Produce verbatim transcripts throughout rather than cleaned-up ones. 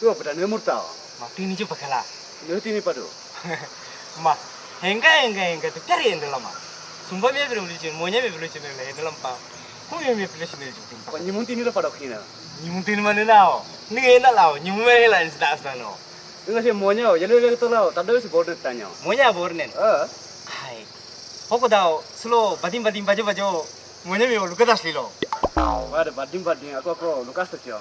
Yo, pada ne murta. Ma tini ju pakala. Ne tini padu. Ma, hengka hengka hengka tu cari yang dalam ma. Sumba me beri lucu, monya me beri lucu ne dalam pa. Kumi me beri lucu ne jutin. Kau nyimun tini lo padok hina. Nyimun tini mana nau? Ni enak lau, nyimun me lah insda sana no. Enggak sih monya, jadi dia tu lau, tadi si border tanya. Monya border. Eh. Hai. Poko dau, slow, badim badim bajo bajo. Monya me luka das lilo. Wada badim badim, aku aku lukas tu cio.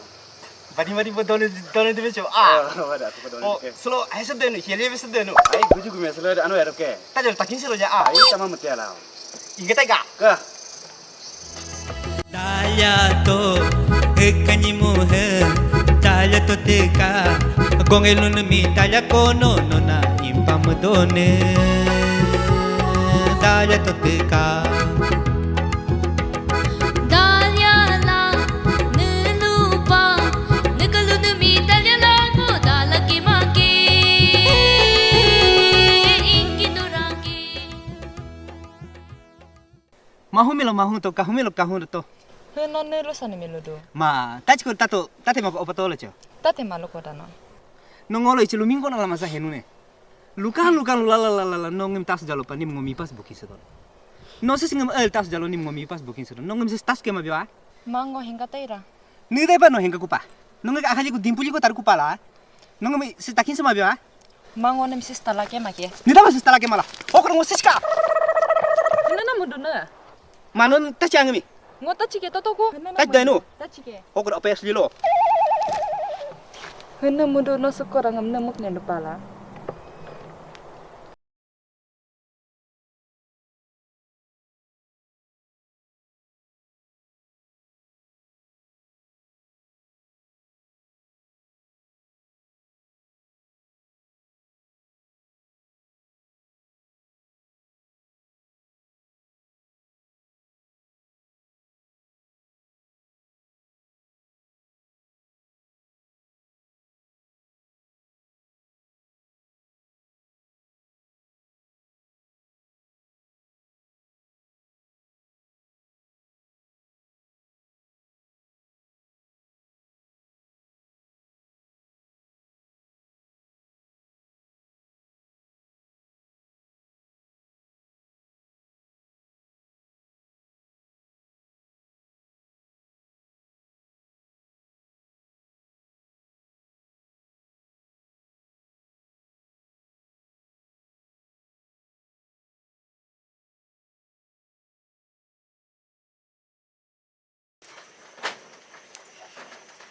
Badi badi bo done done de becho. Ah. Oh, ada aku peduli. Oh, ke. Selo ai sedenu, hiele be sedenu. Ai guju gume selo ada anu ya roke. Tajol takin selo ja ah. Ai sama mutiara. Ingat ai ga? Ke. Talya to, he kanyi mo he. Talya to teka. Gong elun mi talya kono no na impam done. Talya to teka. Dalia la, ne lupa, ne kalu ne mi dalia la, mo dala ke ma ke, ingi durang ke. Mahu melo mahu to, kahu melo kahu to. He no ne lo sani melo do. Ma, tach ko tato, tate ma ko opa to lo cho. Tate ma lo ko dano. No ngolo ichi lumingo na la masa henu ne. Lukan lukan lala lala no ngem tas jalo pa nim ngomi pas bukin sedon. No se singem el tas jalo nim ngomi pas bukin sedon. No ngem se tas ke ma biwa. Mango hengka taira. Ni dai pa no hengka kupa. No ngem akali ku dimpuli ko tar kupa la. No ngem se takin sama biwa. Mango nem se stala ke ma ke. Ni dai ma se stala ke mala. Okro ngo siska. Nana mudu na. Manon ta chang mi. Ngo ta chike to to ko. Ta dai no. Ta chike. Okro apes lilo. Hena mudu no sukor angam nemuk ne dupala.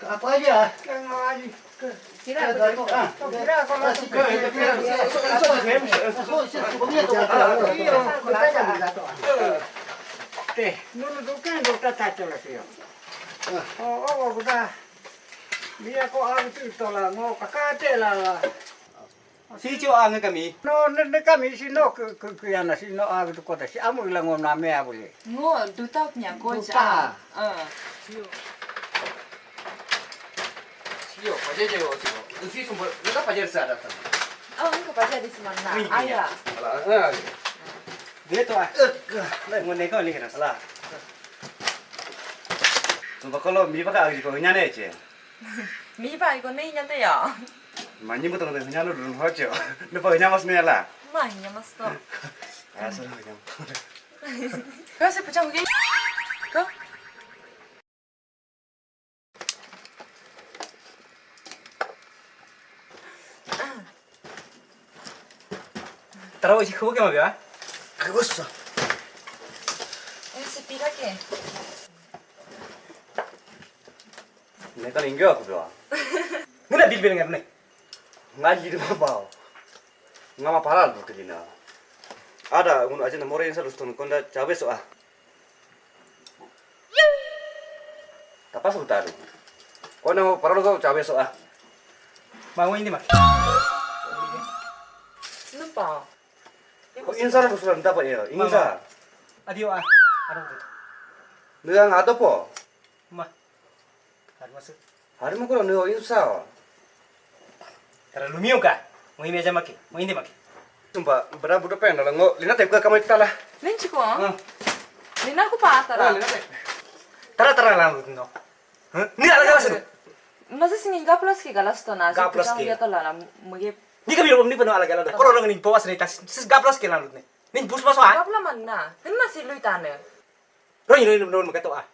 Apa aja? Kira aku. Kira aku masuk. Teh, nunu dukan dokter tato lah sih. Oh, oh, udah. Dia kok aku tuh tolak mau kakak lah. Si cho ang kami. No, ne, ne kami si no ke ke ke yana si no aku tuh kota si amu ilang ngom name abu le. Ngo duta punya koja. Duta. Eh. Sio, paja je yo sio. Usi sumber, neka paja sa ada. Oh, neka paja di semana. Aya. Ala, ah. Dia tu ah. Lai ngone kau ni kena. Ala. Sumpah kalau mi pakai agi kau nyane je. Mi pa iko ne nyate ya. Manyi mo tong nyalo dun hocho. Ne pa nyamas ne la. Ma nyamas to. Ah, so nyam. Kau se pecah mungkin. Kau. Tara isi khubo ke ma bia? Khubo sa. Eh, sepi ka ke? Ne ka lingyo aku bia. Muna bil bil ngar ne. Ngali di ma bao. Ngama paral bu kelina. Ada ngun aja na more insa luston konda cabe so ah. Tapas utadu. Kona paralo ko cabe so ah. Mango ini mak. Lupa. Ko insa lo sulan tapa ya? Insa. Adio ah. Aduh. Nang ato po. Ma. Hari masuk. Hari mau kurang neo insa. Terlalu miu ka? Mau ini aja maki. Mau ini maki. Sumpah, berapa budak pengen dalam ngo. Lina tep ke kamar kita lah. Len chiko. Lina aku pa tara. Lina tep. Tara tara lah no. Hah? Ni ala jala sih. Masa sini gaplas ke galas to na. Gaplas ke. Ya to la na muge. Ni kami rom ni pano ala gala. Koro rong ni pawas ni tas. Sis gaplas ke lanut ni. Ni bus mas wa. Gapla man na. Ni na si lui tane. Rong ni rong ni makato ah.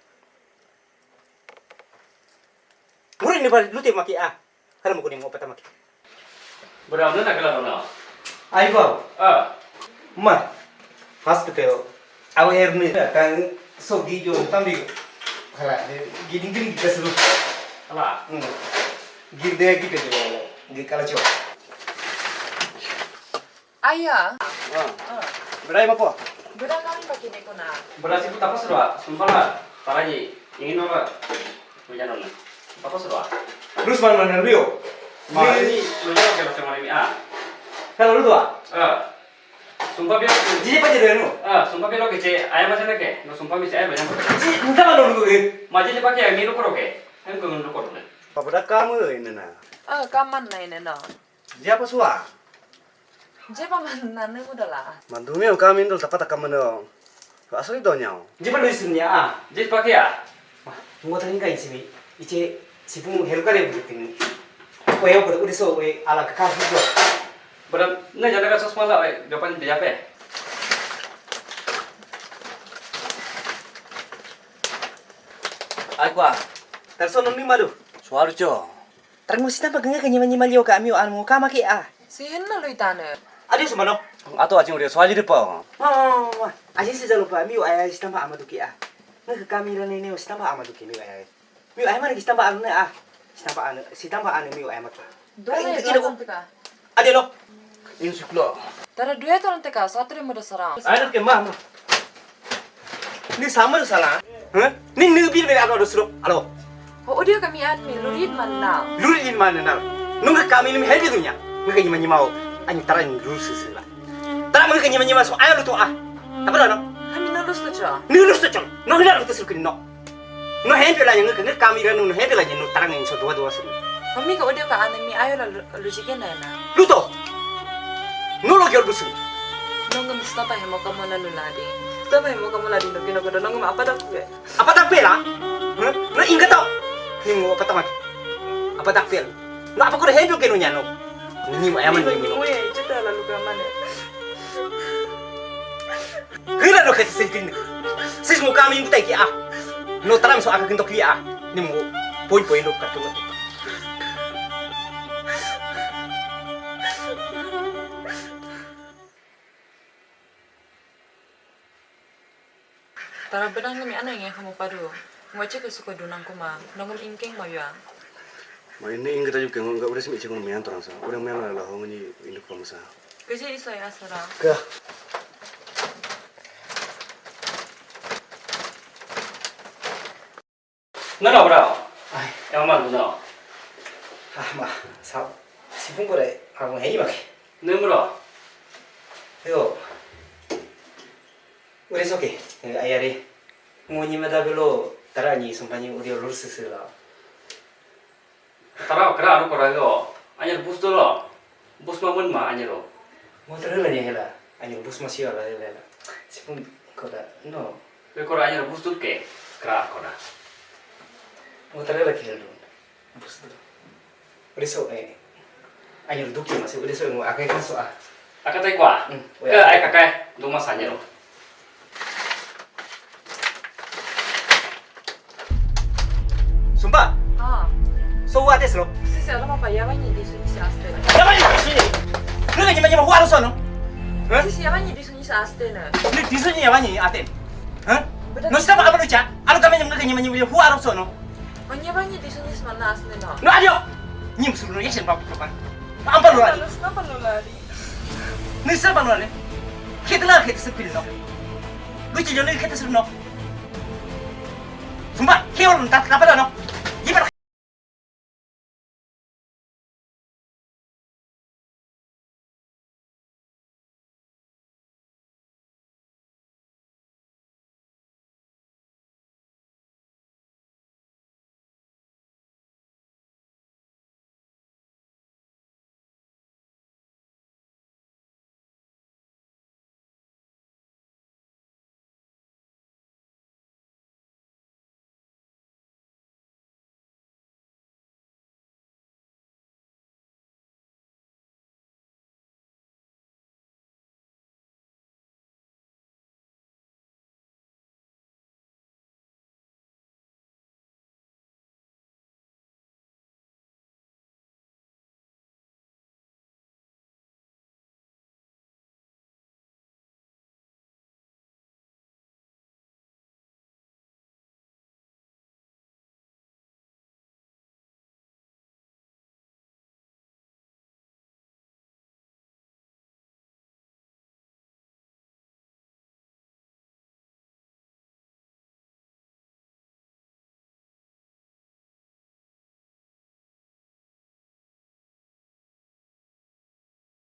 Rong ni ba lute maki ah. Hala mo kuning mo pata maki. Berapa na kala na? Ai ba. Ah. Ma. Hospital. Awa er ni kan so gi jo tambi. Hala, giding giding kita sulu. Hala. Hmm. Giding kita jo. Gi kala jo. Aya. Ah. Ah. Berai mapo? Bera kami pakai neko na. Berasi pun tapas doa. Sumpah lah. Taraji. Ingin apa? Punya nona. Tapas doa. Terus mana mana Rio? Ma ini punya apa kalau cuma ini ah. Kalau lu doa. Ah. Sumpah biar. Jadi apa jadi nu? Ah, sumpah biar lo kece. Ayam macam ke? Lo sumpah bisa ayam macam. Jadi entah mana lu ke? Maji cepat ke? Ini lu koro ke? Yang kau lu koro ne. Apa dah kamu ini na? Ah, kaman na ini na. Dia apa suah? Jepa man nanu mudola. Mandumi o kami ndol tapata kamano. Asli donyao. Jepa luis dunia ah. Jepa kia. Wah, ngota ni kai simi. Iche sipung heru kare buting. Oe oe udah so oe ala ka kasu jo. Beram na jana ka sosma la oe gapan dia pe. Ai kwa. Terso numi malu. Suaru cho. Tarang mo sitamba ganga ka nyima nyima lio ka amiu anu mo kama ke ah. Si henna lui tane. Adi sumano. Ato aji udah soal jadi pa. Wah, wah, wah, wah. Aji si jalo pa amiu aya sitamba ama duki ah. Nge ka kami rane ne sitamba ama duki miu aya. Miu aya mana sitamba anu ah. Sitamba anu, sitamba anu miu aya maki. Dole ina ko. Adi lo. Insuklo. Tara dua ton teka satre mo da sarang. Ada ke mama. Ni sama sala. Hah? Ni ni bil bil alo dosro. Alo. O odio kami an mi lurid manna. Lurid manna. Nunga kami ni hebi dunya. Nunga nyima nyima o. Ani tara ni lur sisi la. Tara nunga nyima nyima so aya luto ah. Apa dah no? Kami no lus to cho. Ni lus to cho. No hina luto sirkin no. No hempe la nyanga kanga kami ra no hempe la nyanga no tarang yang so dua dua sini. Mami ka odio ka anemi ayo la lujike na na. Luto. No lo gyal busu. No ngam stapa hemo kamo na luladi. Stapa hemo kamo ladi no kino kodo no ngam apa dak be. Apa tak pela? No inga tau. Ni mo apa tamat. Apa tak pel? No apa kodo hempe ke no nyano. Ni mo ayaman ni mo. Ni mo ya cita lalu kamane. Hira no kete sentin. Sis mo kami yung tay ki ah. No taram so aka kinto ki ah. Ni mo point point no katu. Tara benang nami ana nge hamu padu. Ngwache ke suka dunang kuma. Nongum ingkeng mayua. Ma ini ingat aja ke nggak udah sih cek mian orang sa. Udah mian lah hong ini induk pamasa. Keje iso ya sara. Ke. Nana bro. Ai. Yang mana tu no? Ah ma, sa, sipung kore, aku hei mak. Nana bro. Yo. Udah oke. Ayah deh. Ngoni mata belo tarani sumpani udah lulus sesela. Tara kra anu kora yo. Anyar bus tu lo. Bus ma mun ma anyar lo. Mo tara la nyela. Anyar bus ma siwa la lela. Sipun kora no. Be kora anyar bus tu ke kra kora. Mo tara la kihel dun. Bus tu. Udah so eh. Anyar duki masih udah so mo akai kaso ah. Akatai kwa. Hmm. Ke ai kakai. Duma sanyar lo. Sumba. Ah. So what is lo? Sisi ala mapa yawa ni disu ni si aste. Yawa ni disu ni. Nunga nyima nyima huaru sono. Hah? Sisi yawa ni disu ni si aste na. Ni disu ni yawa ni aten. Hah? No sitamba ama lucha. Alo kame nyima nyima nyima huaru sono. Onye yawa ni disu ni si mana aste na. No adio. Nyim suru no yesen babu kapan. Ampa lo lari. Napa lo lari? Ni sitamba lo lari. Kita la kita sepil no. Lucha yo ni kita sepil no. Sumba, kio lo tap tap no. Yipa.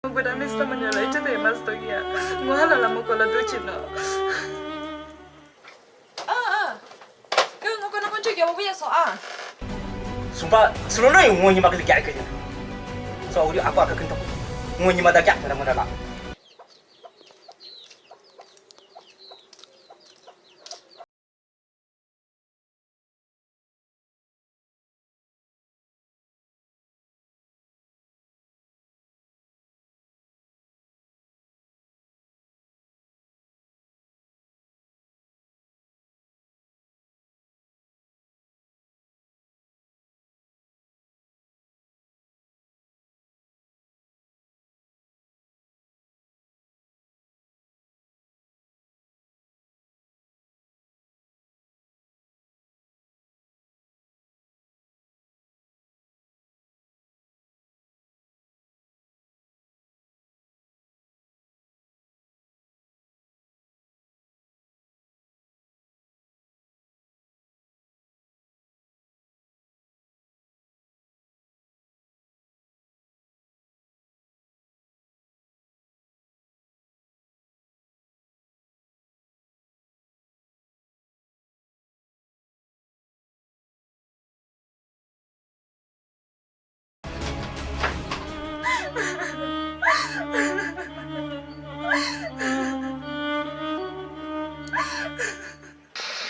Buda mista manyala ichete mas togia. Nguhala la mukola duchino. Ah, ah. Kau ngoko na koncho kia wabuya so ah. Sumpa, sulono yung ngonyi makali kia kanya. So, uri apa ka kento. Ngonyi mada kia mada mada la.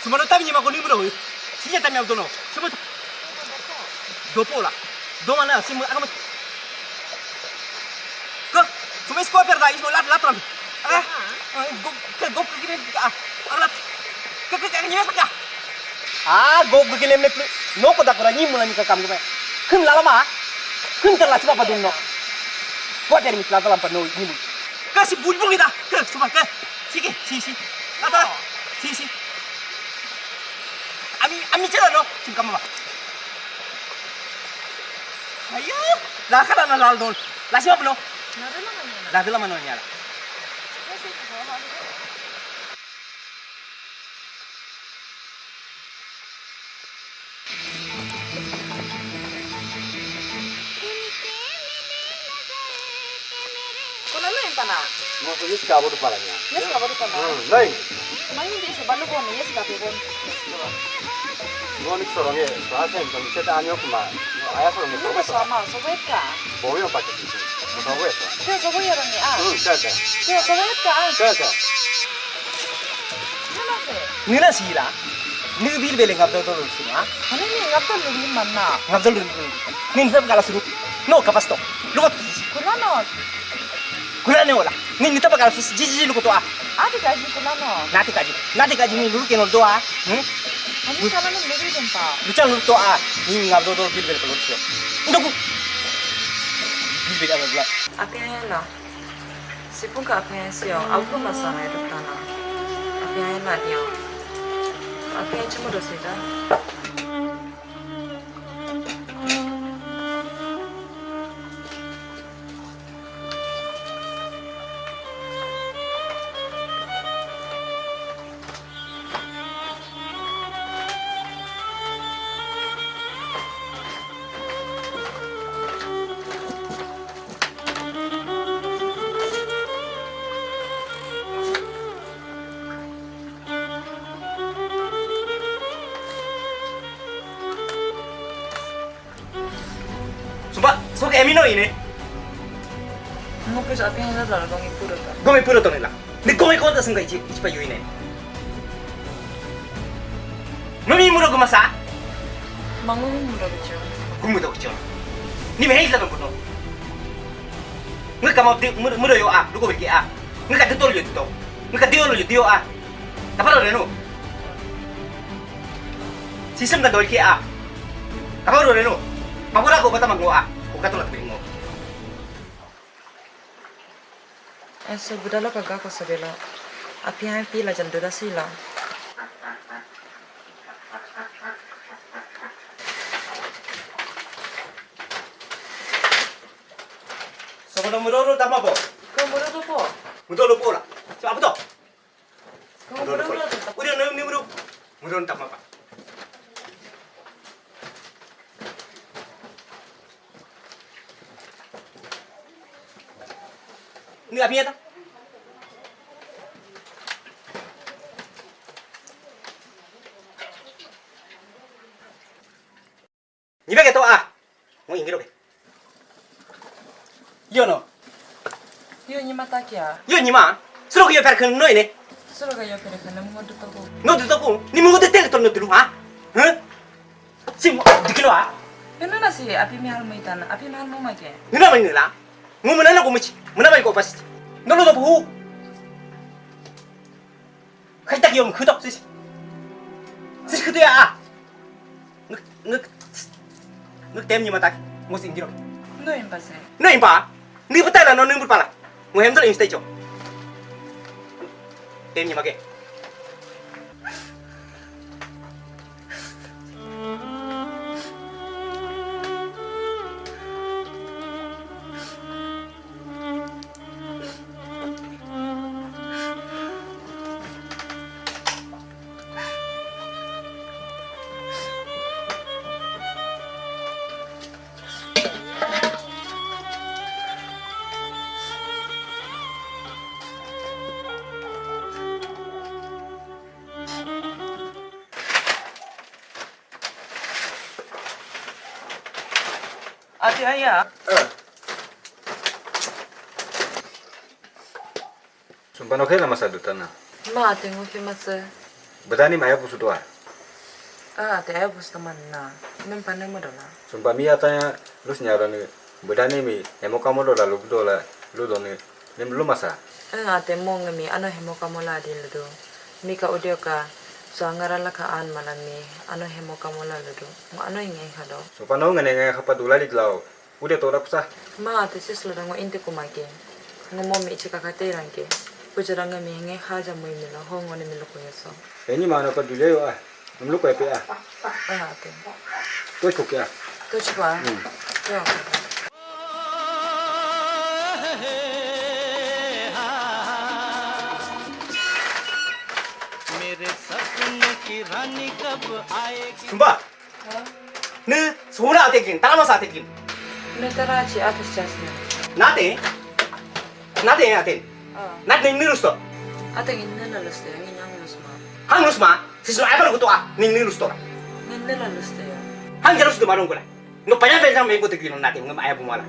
Sumano tami nyima ko nimro. Sinya tami auto no. Sumano. Dopo la. Doma na simu akam. Ko, sumai squatter da ismo lat lat ram. Ah, go ke go ke kire ah. Alat. Ke ke ke nyima ka. Ah, go ke kile metlu. No ko da kora nyimu na nyika kam ke. Khun lala ma. Khun terla sipa padun no. Squatter mi la dalam pano nyimu. Kasi bulbul kita. Ke sumai ke. Sige, si si. Ata. Si si. Ami ami chela no. Sim kama ba. Ayo, la kala na lal don. La siapa no? La de la mano niya. Kuna no empana. No, pues es cabo de para niya. Yes, cabo de para. Hmm, no. Mami dice, "Balu bon, yes, cabo bon." Ngoni sorong e, sa sen tong chet anyo kuma. Aya sorong e. Nunca so ama, so wet ka. Boyo pa chet. So wet ka. Ke so boyo ni a. Hmm, ka ka. Ke so wet ka. Ka ka. Nila sila. Ni bil bele ngap dol dol sila. Ani ni ngap dol ni manna. Ngap dol dol. Ni ngap kala suru. No kapas to. Lugot. Kurano. Kurane wala. Ni ni tapa kala sus jiji luko to a. Ati kaji kurano. Nati kaji. Nati kaji ni luru kenol do a. Hmm? Ani kala no luru tempa. Lucha luru to a. Ni ngap dol dol bil bele kolo sio. Ndoku. Bil bele ngap dol. Ape la. Sipung ka ape sio. Aku masa ngai tana. Ape la dia. Ape cuma dosida. Suba, so ke emino ine. Ngo pesa api hanya dala gongi puro ta. Gongi puro to nila. Ni gongi konta sungka ichi, ichi pa yu ine. Mami muro gumasa? Mangu muro bicho. Gumu to bicho. Ni me hei la no. Ngi kama muro yo a, luko biki a. Ngi ka dito yo dito. Ngi ka dio yo dio a. Taparo reno. Sisem ka dol ke a. Taparo reno. Papura ko bata mango a. Ko kato la tringo. Eso budalo kaga ko sabela. Api hai pi la jaldu da sila. Sokono muroro tama po. Ko muroro po. Mudolo po la. So aputo. Ko muroro. Udah nem nem bro. Mudon tama pa. Ni apiña ta. Ni bege to a. Mo ingiro ke. Yo no. Yo ni mata kia. Yo ni ma. Suro ke yo per kun no ine. Suro ke yo per kun mo du to ko. No du to ko. Ni mo de tel to no du ha. Huh? Si mo dikilo a. Yo no na si api mi hal mo itana. Api mi hal mo ma ke. Ni na ma ni la. Mo mo na na ko mo chi. Mo na ba ko pas. No lo do bu. Khai tak yom khutok sis. Sis khutu ya. Nuk nuk nuk tem ni matak. Mus injiro. No impa se. No impa. Ni betai la no ni berpala. Mo hem dol insta cho. Tem ni make. Ati aya. Sumpa no kela masa dutana. Ma, tengo que masa. Betani maya pusu doa. Ah, te aya pusu teman na. Nung pandang mo dola. Sumpa mi atanya lus nyara ni. Betani mi hemo kamo dola lu dola lu doni. Nim lu masa. Eh, ate mo ngemi ano hemo kamo la di lu do. Mi ka udio ka. So angara la ka an malam mi ano hemo kamo la lu do. Mo ano inge hado. Sumpa no ngene nge hapa dula di glau. Udah tora kusa. Ma, ate sis lo dango inte kumake. Ngomo mi ichi kakate rangke. Kuja ranga mi nge haja mo imilo ho ngone mi lo kuya so. Eni mana pa dule yo ah. Am lo kuya pe ah. Ah, ate. Toi ko kya? Toi chwa. Hmm. Toi ko. Sumba. Ni sura atekin, tara masa atekin. Ni tara chi atas chasna. Nate? Nate aten. Ah. Nat ning ni lusto. Atekin ni la lusto, yang yang lusma. Hang lusma. Sisu apa lu kutu ah, ning ni lusto. Ni ni la lusto ya. Hang jalus tu marung kula. No panya penya me kutu kino nate ngam aya bumala.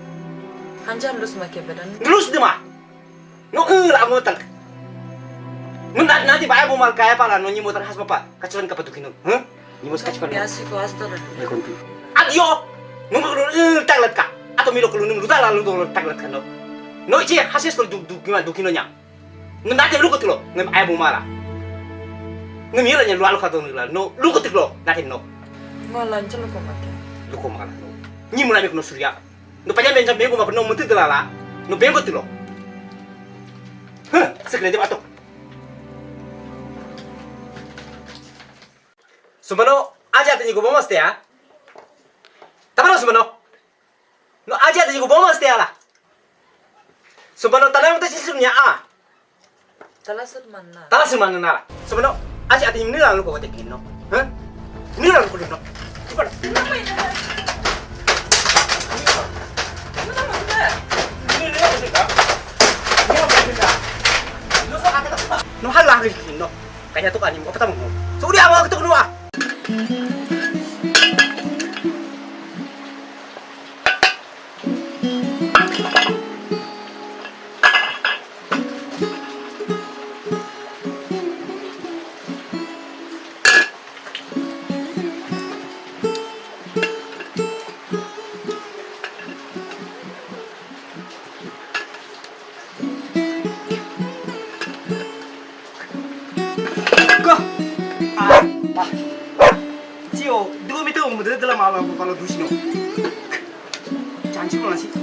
Hanjan lusma ke badan. Lus de ma. No eh la mo tang. No nat nati ba aya bumal kaya pala no ni mo tara has papa. Kachuan ka patukin no. Huh? Ni mo kachuan. Ya si ko hasta la. Adio. No mo eh taglat ka. Ato milo ko no luta la luto taglat ka no. No ichi hasis to du du kima du kino nya. No nate luko tilo. Ngam aya bumala. Ngam yela nya lualo ka to no la. No luko tilo nate no. Ngo lancha luko mate. Luko mala no. Ni mo na me no surya. No panya benja mego ma no mutu delala. No bengo tilo. Huh, sekre de bato. Sumano, aja te ni go bomas te a. Tabalo sumano. No aja te ni go bomas te ala. Sumano tanang te sisum nya a. Talasut mana? Talasut mana nara? Sumano, aja te ni la luko te kino. Huh? Ni la luko no. Sumano. No hala hari kino. Kanya to kani mo patamo. So dia mo to no ah. Ko. Ah, ah. Sio, dua mi tu muda dalam malam kalau dusino. Janji ko nasi.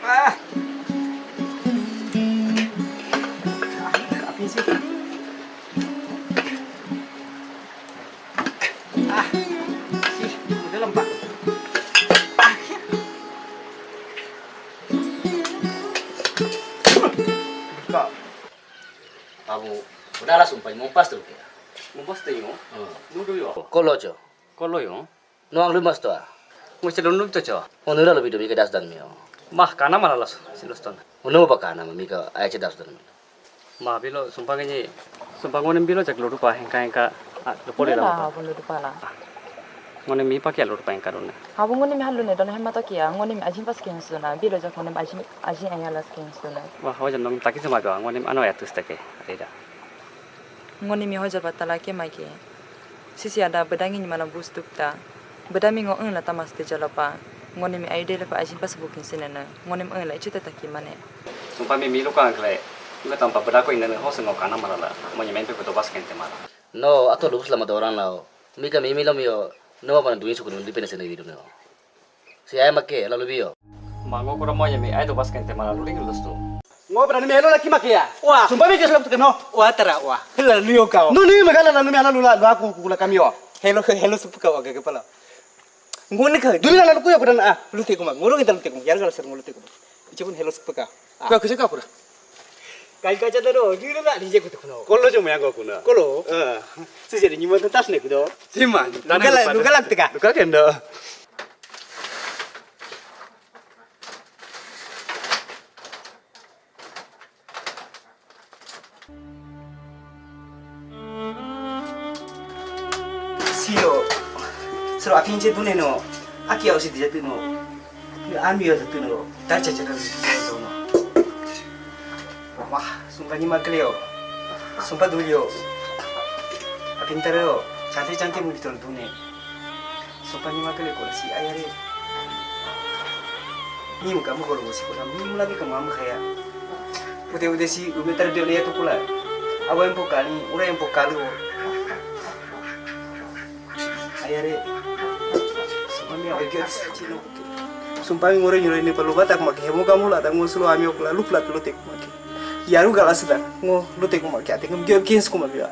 Ah. Ah, apa sih? Ah, sih, muda lempak. Ah, kok. Abu, udah langsung paling mumpas tuh kira. Mumpas tuh yo. Hmm. Nudu yo. Kolo cho. Kolo yo. Nuang lu mas tua. Mo se londum to cho. Onu la lo bido bi ke das dan mio. Mah, kana mana las, si los ton. Uno ba kana ma mi ka ai che das don. Ma bilo, sumpah ngani, sumpah ngoni bilo jak ludu pa hengka hengka, ah, lupa di Nila, lama pa. Abang ludu pala. Ngoni mi pa kia ludu pa hengka dona. Abang ngoni mi halu ne dona hema to kia, ngoni mi ajin pas king suna, bilo jak ngoni mi ajin, ajin aya las king suna. Wah, wajan dong taki sama doang, ngoni mi ano ya tus teke, ada. Ngoni mi hoja batala ke mai ke. Sisi ada bedangi ni mana bus tup ta. Bedami ngo eng la tamas te jalo pa. Ngoni mi aide le pa ajin pas bukin sinene. Ngoni mi eng la ichi te taki mane. Sumpah mi milu ka angkle. Nga tampa bedako inene ho sengo kana mala la. Mo nyemen pe beto bas kente mala. No, ato lubus lama dorang lao. Mi ka mi milo mio. No mana duin sukun undi pene sene video no. Si ai make lalu bio. Mango kura mo nyemi ai do bas kente mala luling lus tu. Ngo berani melo laki make ya. Wah. Sumpah mi kes lak no. Wah tara wah. Hela lu yo kau. Nu ni magala na nu mi ala lula lu aku kula kami yo. Helo helo supu kau aga kepala. Ngone ka dulu na lu kuya kudan ah. Lu te kuma. Ngolo kita lu te kuma. Yar gala ser ngolo te kuma. Ichi pun helo supu kau. Kau kusa kau kura. Kai kaca dado. Dulu na di je kutu kuno. Kolo jo mayang kau kuna. Kolo. Eh. Sisi di nyimon tas ne kudo. Siman. Nugala nugala teka. Nugala kendo. Siro, siro akin je dune no, aki au si dijatu no, ami au jatu no, dar caca no. Wah, sumpah ni makleo, sumpah dulio, akin taro, cantik cantik mu betul dune. Sumpah ni makleo kau si ayah re. Ni muka mu kalau musik orang ni mulai kamu amu kaya. Udah udah si udah terjadi lihat tu pula. Awa yang pokali, ura yang pokalu. Ayah re. Sumpah mi awal dia cino. Sumpah mi ngore nyore ni palu batak make hemo kamu la tango sulu ami okla lupla lutek make. Yaru gala sida ngo lutek make ate ngam gyo kins kuma biwa.